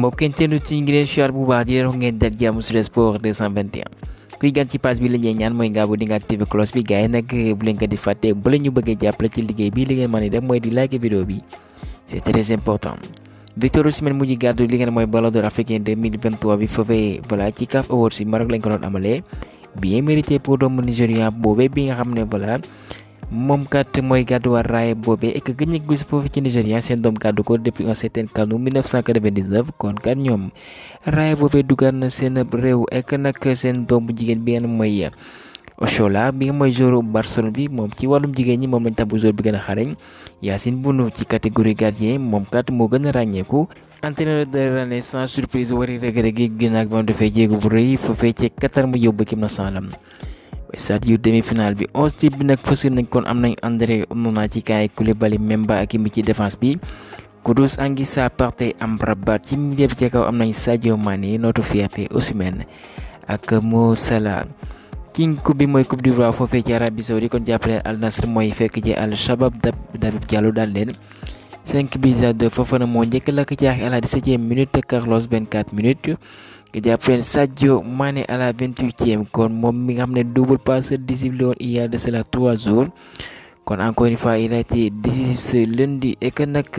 mbokkenteenu ci ngi leen siyaar bu baax di leen wax ngeen dal jàmm sur sport 221 kuy gan ci page bi la ñuy ñaan mooy nga bu di nga activer cloche bi gars yi nag bu leen ko di fàtte bu la ñu bëggee jàppale ci liggéey bi li ngeen mën a def mooy di like vidéo bi c'est très important. Victor Osimhen mujj gàddu li ngeen mooy Ballon d'Or africain 2023 bi foofee voilà ci CAF Awards si Maroc lañ ko doon amalee bien mérité pour doomu Nigéria boobee bi nga xam ne voilà moom kat mooy gàddu war raay boobee et que gëj nañ gis foofu ci Nigéria seen doom gàddu ko depuis un certain Kanu 1999 kon kat ñoom raay boobee dugal na seen réew et que nag seen doom bu jigéen bi ngeen mooy Oshola bi nga mooy joueur Barcelone bi moom ci wàllum jigéen ñi moom lañ tabb joueur bi gën a xarañ Yacine Bounou ci catégorie gardien moom kat moo gën a ràññeeku. entraîneur de l'année sans surprise wari regret gi ginnaaw ba mu defee jéego bu rëy foofee ci Qatar mu yóbbu équipe nationale stade yu demi-finale bi 11 type bi nag fësal nañ kon am nañ André Onana ci kaay Koulibaly Memba ak mi ci défense bi Kudus Anguissa Partey Amrabat ci milieu bi ci kaw am nañ Sadio Mané notre fierté Osimhen ak Mo Salah king coupe bi mooy coupe du roi foofee ci Arabie Saoudite kon jàppale Al Nassr mooy fekk ji Al Shabab David Diallo daal leen 5 buts à 2 Fofana moo njëkk lakk jaaxi à la 17e minute Carlos 24 minutes nga jàppaleen Sadio Mané à la 28e kon moom mi nga xam ne double passeur décisif la woon il y a de cela 3 jours kon encore une fois il a été décisif ce lundi et que nag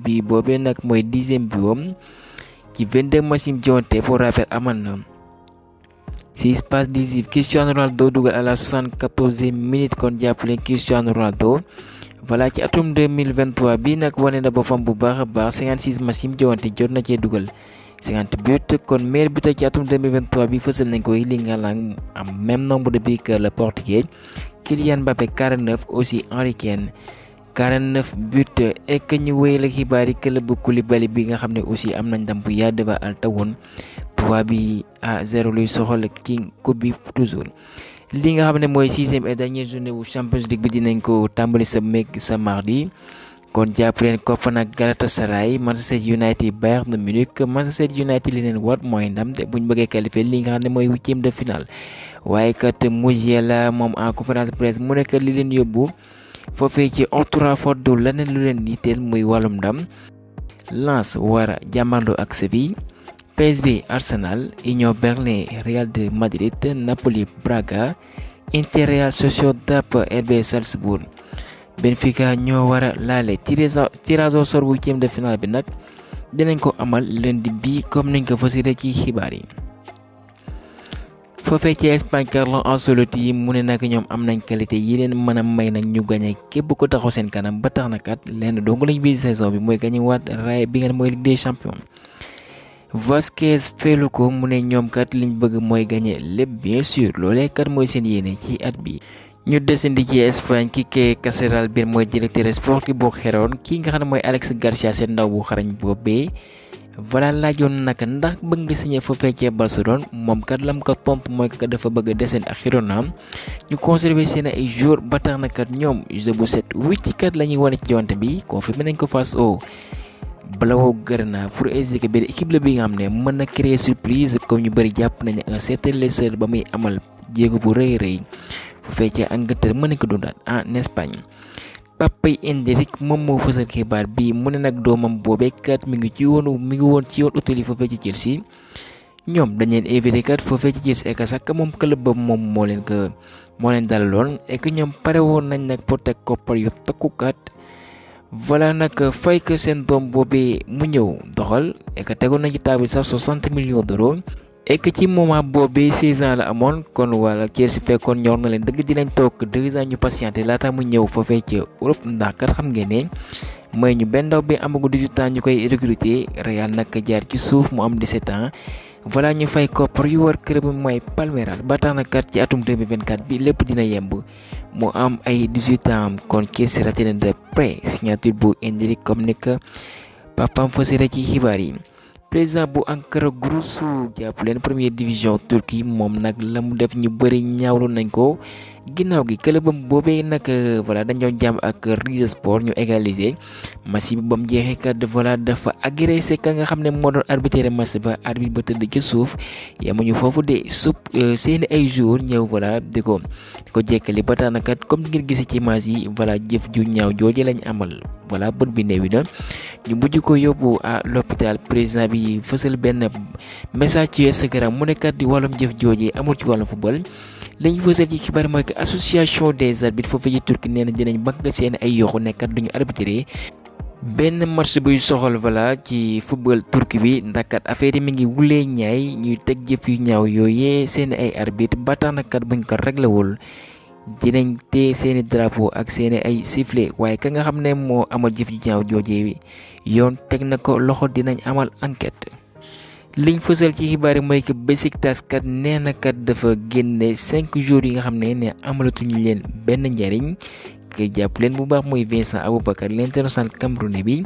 bi boobee nag mooy 10e biom ci 22 matchs yi jonte pour rappel amal na 6 passes décisives. Cristiano Ronaldo dugal à la 74e minute kon jàppaleen Cristiano Ronaldo voilà ci atum 2023 bi nag wane na boppam bu baax a baax 56 matchs yi jonte jot na cee dugal 50 buts kon meilleur buteur ci atum 2023 bi fësal nañ ko li nga lang am même nombre de buts que le portugais Kylian Mbappé 49 aussi Harry Kane 49 buts et que ñu wéy la xibaar yi club bu Koulibaly bi nga xam ne aussi am nañ ndam bu yaa devant Al Tawoun 3 bi à 0 luy soxal king coupe bi toujours li nga xam ne mooy 6e et dernière journée wu Champions League bi dinañ ko tàmbali sa mardi kon jàpp leen Copenhague Galatasaray Manchester United Bayern Munich Manchester United li leen war mooy ndam te buñ bëggee qualifier li nga xam ne mooy 8e de finale waaye kat Musiala moom en conférence de presse mu nekk li leen yóbbu foofee ci Old Trafford du leneen lu leen yitteel muy wàllum ndam. Lens war a jàmmarloo ak Séville PSV Arsenal Union Berlin Real de Madrid Napoli Braga Inter Real Sociedad RB Salzbourg Benfica ñoo war a laale tirage au sort bu 8e de finale bi nag dinañ ko amal lundi bi comme niñ ko fasiree ci xibaar yi. foofee ci Espagne Carlo Ancelotti mu ne nag ñoom am nañ qualité yi leen mën a may nag ñu gañe képp ko taxaw seen kanam ba tax na kat lenn dong lañ bi saison bi mooy gañe waat raay bi ngeen mooy Ligue des Champions. Vasquez feelu ko mu ne ñoom kat liñ bëgg mooy gañe lépp bien sûr loolee kat mooy seen yéene ci at bi. ñu desandi ci Espagne Quique Caceral bi mooy directeur sportif bu xeroon kii nga xam ne mooy Alex Garcia seen ndaw bu xarañ boobee voilà laajoon nag ndax bëgg nga signé foofee ci Barcelone moom kat lam ko pomp mooy que dafa bëgg a desandi ak Girona ñu conserver seen ay joueurs ba tax na kat ñoom jeu bu set wicc kat la ñuy wane ci jonte bi confirmé nañ ko face au Blaugrana pour expliquer benn équipe la bi nga xam ne mën na créer surprise comme ñu bëri jàpp nañu un certain Leicester ba muy amal jéego bu rëy bu fekkee Angleterre mën nañ ko dundaat en Espagne. Papay Endrick moom moo fësal xibaar bi mu ne nag doomam boobee kat mi ngi woon ci yoon utali foofee ci Chelsea ñoom dañ leen invité kat foofee ci Chelsea ak sax moom club ba moom moo leen dalaloon et que ñoom pare woon nañ nag pour teg koppar yu takku kat voilà nag fay que seen doom boobee mu ñëw doxal et que tegoon nañ ci table sax 60 millions d'euros. et que ci moment boobee 16 ans la amoon kon wala Chelsea fekkoon ñor na leen dëgg dinañ toog 2 ans ñu patienté laata mu ñëw foofee ci Europe ndax kat xam ngeen ne mooy ñu benn ndaw bi amagu 18 ans ñu koy recruter Real nag jaar ci suuf mu am 17 ans voilà ñu fay koppar yu war kër bi mooy Palmeiras ba tax na kat ci atum 2024 bi lépp dina yemb mu am ay 18 ans kon Chelsea raté na de près signature bu Endrick comme ni que papaam fasira ci xibaar yi. président bu Ankara Gurusu jàpp leen première division Turquie moom nag la mu def ñu bëri ñaawlu nañ ko ginnaaw gi clubam boobee nag voilà dañoo jàmm ak Rize Sport ñu égaliser match bi ba mu jeexee kat voilà dafa agressé ka nga xam ne moo doon arbitré match ba arbitre ba tëdd ci suuf yamuñu foofu de seeni ay joueurs ñëw voilà di ko jekkali ba tax na kat comme ngeen gisee ci match yi voilà jëf ju ñaaw jooje lañ amal voilà bët bi néewi na ñu mujj ko yóbbu à l'hôpital président bi fësal benn message ci Instagram mu ne kat di wàllum jëf jooje amul ci wàllum football li ñu fësal ci xibaar mooy que association des arbitres foofu ci Turquie nee na dinañ mag seen ay yoxu nekkat duñu arbitré benn match buy soxal voilà ci football turki bi ndax kat affaire yi mi ngi wulee ñaay ñuy teg jëf yu ñaaw yooyee seen ay arbitre ba tax na kat buñ ko réglewul dinañ téye seeni drapeau ak seeni ay sifflet waaye ka nga xam ne moo amal jëf ju ñaaw joojee yoon teg na ko loxo dinañ amal enquête. liñ fësal ci xibaar yi mooy que Besiktas kat nee na kat dafa génne 5 jours yi nga xam ne amalatuñu leen benn njariñ ke jàpp leen bu baax mooy Vincent Aboubakar l'international camerounais bi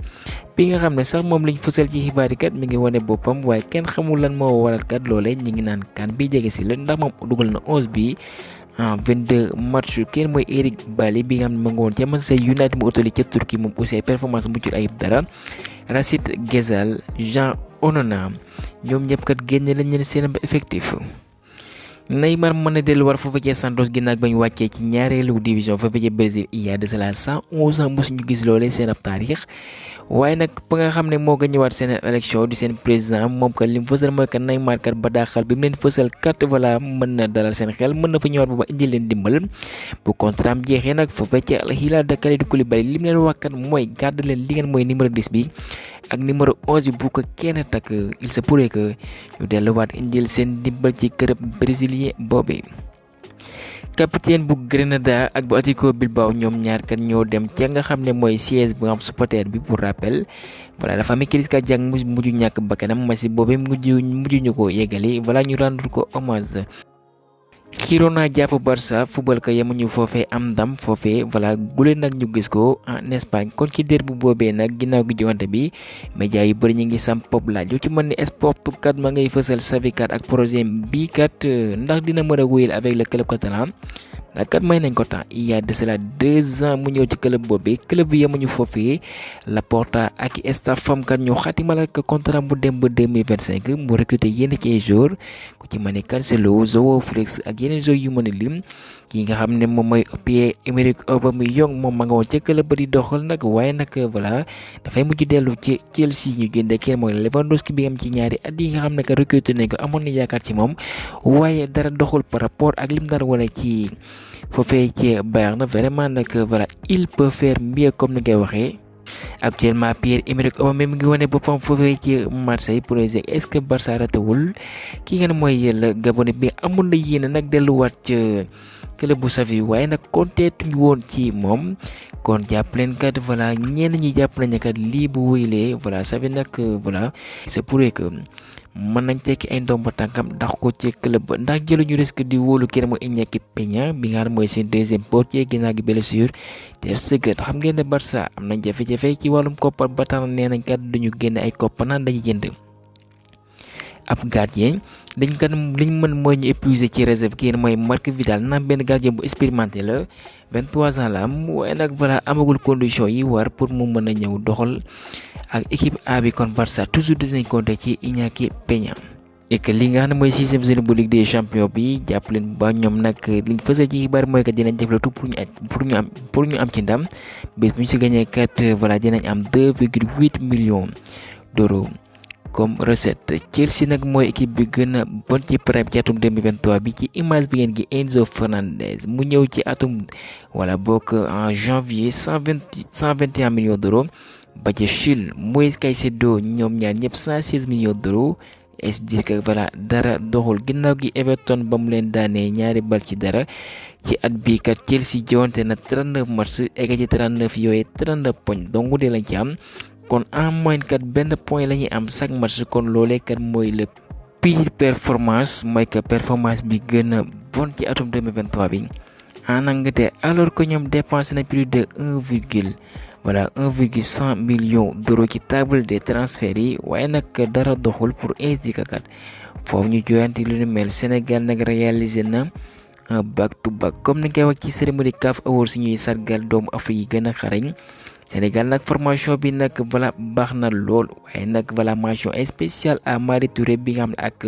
nga xam ne sax moom liñ fësal ci xibaar yi kat mi ngi wane boppam waaye kenn xamul lan moo waral kat loolee ñi ngi naan kan bi jege si la ndax moom dugal na 11 bi en 22 match kenn mooy Eric Bailly bi nga xam ne ma nga woon ca Manchester United mu utali ca Turquie moom aussi ay performance muccul ayib dara Racine Ghezal Jean Onana ñoom ñëpp kat génne lañ leen seen effectif. Neymar mën a delluwaat foofu ci Santos ginnaaw bañ wàccee ci ñaareelu division foofu ci Brésil il y a de cela 111 ans mosuñu gis loolee seen ab taarix waaye nag ba nga xam ne moo nga ñëwaat seen élection di seen président moom kat li mu fësal mooy que Neymar kat ba daaxal bi mu leen fësal kat voilà mën na dalal seen xel mën na fa ñëwaat ba indi leen dimbal bu contrat am jeexee nag foofu ci Al Hilal de Kalidou Koulibaly li mu leen wax kat mooy gàdd leen li ngeen mooy numéro 10 bi ak numéro 11 bi bu ko kenn takk il se pourrait que ñu delluwaat indil seen dimbal ci kërëb brésilien boobee. capitaine bu Grenada ak bu Athletic Bilbao ñoom ñaar kat ñoo dem ca nga xam ne mooy siège bu am supporter bi pour rappel voilà dafa am crise cardiaque mujj ñàkk bakkanam match boobee mujj ñu ko yeggali voilà ñu rendre ko hommage. Girona jàpp Barça football ka yemuñu foofee am ndam foofee voilà gulee nag ñu gis ko en Espagne kon ci derby boobee nag ginnaaw gi joŋante bi média yu bëri ñu ngi sam pop laaj lu ci mën ni sport kat ma ngay fësal Xavi kat ak projet bi kat ndax dina mën a wéyal avec le club catalan ndax kat may nañ ko temps il y a de cela 2 ans mu ñëw ci club boobee club bi yemuñu foofee Laporta ak staffam kat ñu xaatimal ak contrat bu dem ba 2025 mu recruter yenn ci ay joueurs ku ci mën ni Cancelo Joao Félix ak yeneen joueurs yu mën a lim ki nga xam ne moom mooy Pierre-Emerick Aubameyang moom ma nga woon ca club ba di doxal nag waaye nag voilà dafay mujj dellu ci Chelsea ñu jëndee kenn mooy Lewandowski bi am ci ñaari at yi nga xam ne que recruter nañ ko amoon na yaakaar ci moom waaye dara doxul par rapport ak lim dara wala ci foofee ci Bayern na vraiment nag voilà il peut faire mieux comme ni ngay waxee. actuellement Pierre-Emerick Aubameyang mi ngi wane boppam foofee ci Marseille pour est-ce que Barça ratewul ki ngeen mooy la Gabonais bi amul na yéene nag delluwaat ca club bu Xavi waaye nag konteetuñu woon ci moom kon jàpp leen kat voilà ñenn ñi jàpp nañu kat lii bu wéylee voilà Xavi nag voilà c'est pour que mën nañ tekki ay ndomba tànkam ndax ko ci club ndax jëluñu risque di wóolu kenn mooy Iñaki Peña bi nga xam mooy seen deuxième portier ginnaaw gi blessure Ter Stegen xam ngeen ne Barça am nañ jafe-jafe ci wàllum koppar ba tax nee nañ kat duñu génne ay koppar naan dañuy jënd ab gardien liñ mën mooy ñu épuiser ci réserve kii mooy Marc Vidal naan benn gardien bu expérimenté la 23 ans la am waaye nag voilà amagul condition yi war pour mu mën a ñëw doxal ak équipe A bi kon Barça toujours dinañ compter ci Iñaki Peña. et que li nga xam ne mooy 6e journée bu Ligue des Champions bi jàpp leen bu baax ñoom nag liñ fësal ci xibaar mooy que dinañ def le tout pour ñu am ci ndam bés bu ñu si gagné kat voilà dinañ am 2,8 millions d'euros. comme recette Chelsea nag mooy équipe bi gën a bon ci prime ci atum 2023 bi ci image bi ngeen gi Enzo Fernandez mu ñëw ci atum wala bokk en janvier 121 millions d'euros ba ci Chile Moïse Caicedo ñoom ñaar ñëpp 116 millions d'euros est dire que voilà dara doxul ginnaaw gi Everton ba mu leen daanee ñaari bal ci dara ci at bi kat Chelsea jiwante na 39 match egg ci 39 yooyu 39 poñ donc de lañ ci am. kon en moyenne kat benn point la ñuy am chaque match kon loolee kat mooy le pire performance mooy que performance bi gën a bon ci atum 2023 bi en Angleterre alors que ñoom dépensé na plus de 1,100 millions d'euros ci table des transferts yi waaye nag dara doxul pour indiquer kat foofu ñu joyanti lu ni mel Sénégal nag réalisé na back to back comme ni koy wax ci cérémonie CAF Awards ñuy sargal doomu Afrique yi gën a xarañ Sénégal nag formation bi nag voilà baax na lool waaye nag voilà mention spéciale à Mari Touré bi nga xam ne ak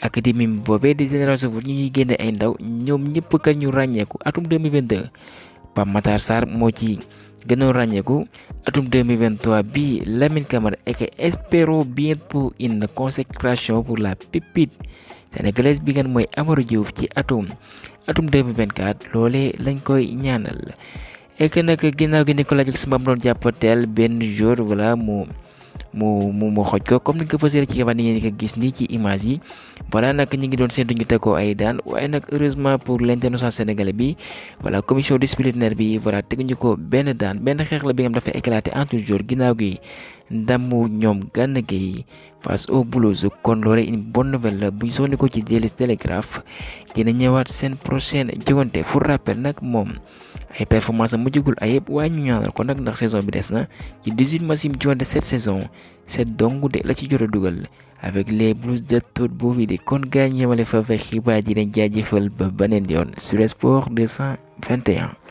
académie boobee di Génération Foot ñu ñuy génne ay ndaw ñoom ñëpp kat ñu ràññeeku atum 2022 Pape Matar Sarr moo ci gënoon ràññeeku atum 2023 bi Lamine Camara et que espérons bientôt une consécration pour la pépite sénégalaise bi ngeen mooy Amadou Diouf ci atum 2024 loolee lañ koy ñaanal et que nag ginnaaw gi Nicolas Jackson ba mu doon jàppateel benn jour voilà mu xoj ko comme ni nga ko fas yéene ci xibaar ni ngeen ko gis nii ci image yi voilà nag ñu ngi doon séntu ñu tegoo ay daan waaye nag heureusement pour l'international sénégalais bi voilà commission disciplinaire bi voilà teguñu ko benn daan benn xeex la bi nga xam dafa éclaté entre jour ginnaaw gi ndamu ñoom Gana Gueye face aux Blues kon loolee une bonne nouvelle la bu ñu ko ci Daily Telegraph dina ñëwaat seen prochaine jogante pour rappel nag moom ay performance mu jugul ayib waaye ñu ñaanal ko nag ndax saison bi des na ci 18 matchs yi mu jogante cette saison c'est donc de la ci jot a dugal avec les Blues de Tourcoing kon gaañ yemale fa fekk xibaar ji leen jaajëfal ba beneen yoon sur Sport 221.